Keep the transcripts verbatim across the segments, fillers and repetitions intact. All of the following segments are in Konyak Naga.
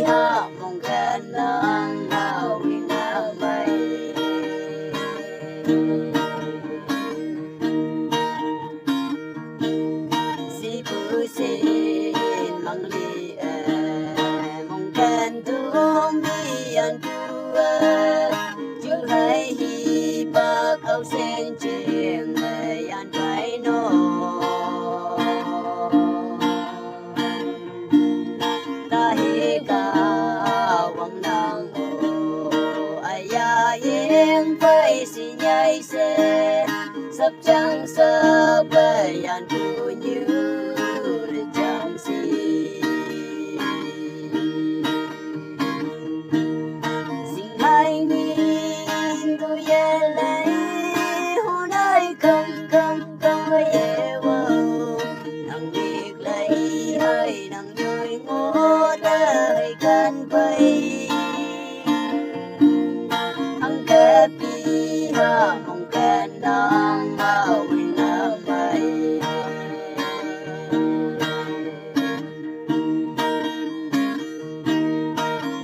ha mong kan nang hau ing nang mai. Sipu sin mang li e mong kan tung bi an tua. Ju hai hi pak au sen ching e an pai no. Ta hi ka wang nang o aya yeng pai si nyai se. Sap chang sap bai yan pu nyu le chang si. Sing hai ngin tu ye lei hu nai kam kam kam ye wo. Nang mik lei hai nang yoi ngo ta hai kan pai. Ang kapi ha mong kan nang hau ing nang mai.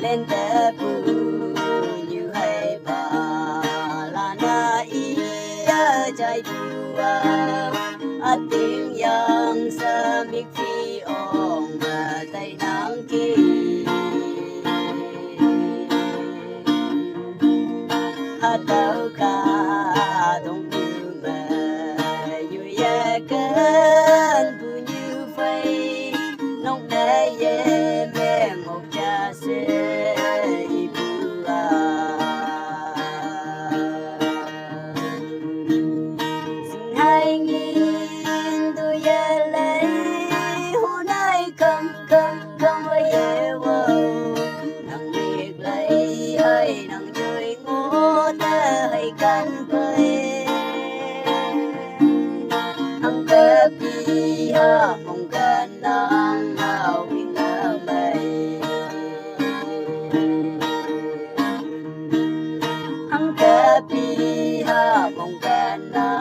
Len te pu nyu hai pa la na i a jai pu a. A ting yang sa mik phi ong ma tai nang ki. Ha tau ka dong pu ma yu ya kan pu nyu fai. Nong na ye me ngok cha se i pu a. Sing hai ngin tu ye lei hu nai kam kam kam wa ye wo. Nang mik lei hai nang yoi ngo ta hai kan pai. Ang kapi ha mong kan nang hau ing nang mai. Ang kapi ha mong kan nang